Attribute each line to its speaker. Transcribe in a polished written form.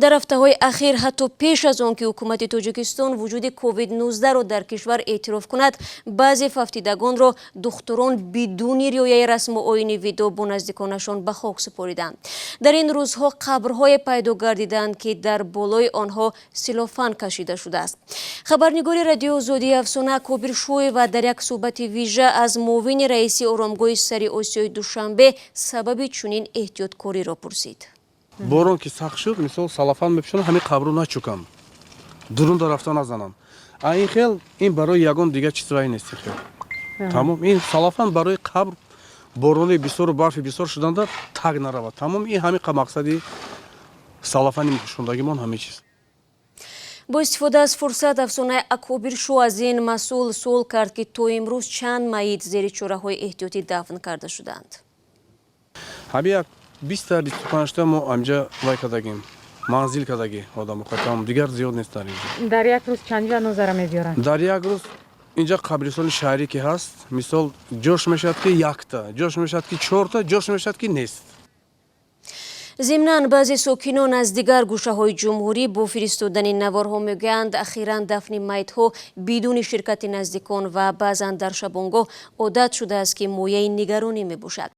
Speaker 1: Дар ҳафтаҳои ахир, ҳатто пеш аз он ки ҳукумати Тоҷикистон вуҷуди COVID-19-ро дар кишвар эътироф кунад, баъзе фавтидагонро духтурон бидуни риояи расму оини видоъ бо наздиконашон ба хок супориданд. Дар ин рӯзҳо қабрҳое пайдо гардиданд, ки дар болои онҳо селофан кашида шудааст. Хабарнигори Радиои Озодӣ Афсона Кобиршоева дар як суҳбати вижа аз муовини раиси оромгоҳи Сари Осиёи Душанбе сабаби чунин эҳтиёткориро пурсид.
Speaker 2: Борон ки сахт шуд, мисол, селофан мепӯшонам, ҳамин қабру начукам, дурунда рафта назанам. А ин хел ин барои ягон дигар чиз вай нест. Хел тамом, ин селофан барои қабр борони бисёру барфи бисёр шуданда таг наравад. Тамом, ин ҳамин мақсади селофани пӯшондагимон, ҳамин чиз.
Speaker 1: Бо истифода аз фурсат Афсонаи Акобиршо аз ин масъул суол кард, ки то имрӯз чанд майит зери чораҳои эҳтиётӣ дафн карда шуданд.
Speaker 2: Ҳами як 20-та, 25-та мо амҷа вай кардагим, манзил кардагӣ одамо қатам, дигар зиёд нест дар инҷо.
Speaker 3: Дар як рӯз чанд ҷанозара мебиёранд?
Speaker 2: Дар як рӯз инҷа қабристони шаҳрӣ ки ҳаст, мисол, ҷош мешавад, ки якта, ҷош мешавад, ки чорта, ҷош мешавад, ки нест.
Speaker 1: Зимнан, баъзе сокинон аз дигар гӯшаҳои ҷумҳурӣ бо фиристодани наворҳо мегӯянд, ахиран дафни майитҳо бидуни ширкати наздикон ва баъзан дар шабонгоҳ одат шудааст, ки мояи нигаронӣ мебошад.